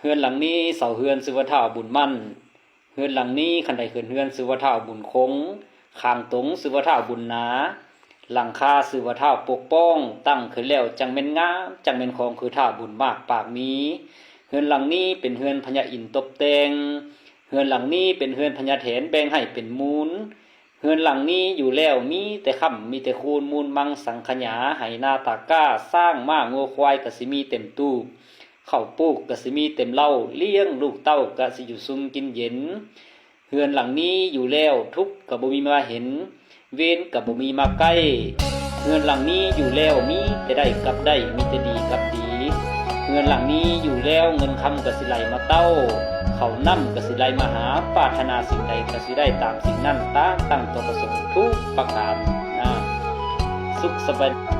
ເຮືອນຫຼັງນີ້ເສົາເຮືອນຊື່ວ່າທ້າວບຸນໝັ້ນ, ເຮືອນຫຼັງນີ້ຄັນໄດເຮືອນເຮືອນຊື່ວ່າທ້າວບຸນຄົງ, ຂ້າງຕົງຊື່ວ່າທ້າວບຸນນາ, ຫຼັງຄາຊື່ວ່າທ້າວປົກປ້ອງ, ຕັ້ງຂຶ້ນແລ້ວຈັ່ງແມ່ນງາມ, ຈັ່ງແມ່ນຂອງຄືທ້າວບຸນມາກປາກມີ. ເຮືອນຫຼັງນີ້ເປັນເຮືອນພະຍາອິນຕົບແຕ່ງ, ເຮືອນຫຼັງນີ້ເປັນເຮືອນພະຍາແຖນແບ່ງໃຫ້ເປັນມູນ. ເຮືອນຫຼັງນີ້ຢູ່ແລ້ວມີແຕ່ຄ້ຳ ມີແຕ່ຄູນ ມູນມັງສັງຂະຫຍາ ໄຮ່ນາຕາກ້າ ຊ້າງມ້າງົວຄວາຍກະຊິມີເຕັມຕູບ, ເຂົ້າປູກກະຊິມີເຕັມເລົ້າ, ລ້ຽງລູກເຕົ້າກະຊິຢູ່ຊຸ່ມກິນເຢັນ. ເຮືອນຫຼັງນີ້ຢູ່ແລ້ວທຸກກະບໍ່ມີມາເຫັນ, ເວນກະບໍ່ມີມາໃກ້. ເຮືອນຫຼັງນີ້ຢູ່ແລ້ວມີແຕ່ໄດ້ກັບໄດ້, ມີແຕ່ດີກັບດີ. ເຮືອນຫຼັງນີ້ຢູ່ແລ້ວເງິນຄຳກະຊິໄຫຼມາເຕົ້າ, ເຂົ້ານ້ຳກະຊິໄຫຼມາຫາ, ປາດຖະໜາສິ່ງໃດກະຊິໄດ້ຕາມສິ່ງນັ້ນ ຕາມຕັ້ງຕົວປະສົງທຸກປະການນາ. ສຸກສະບາຍ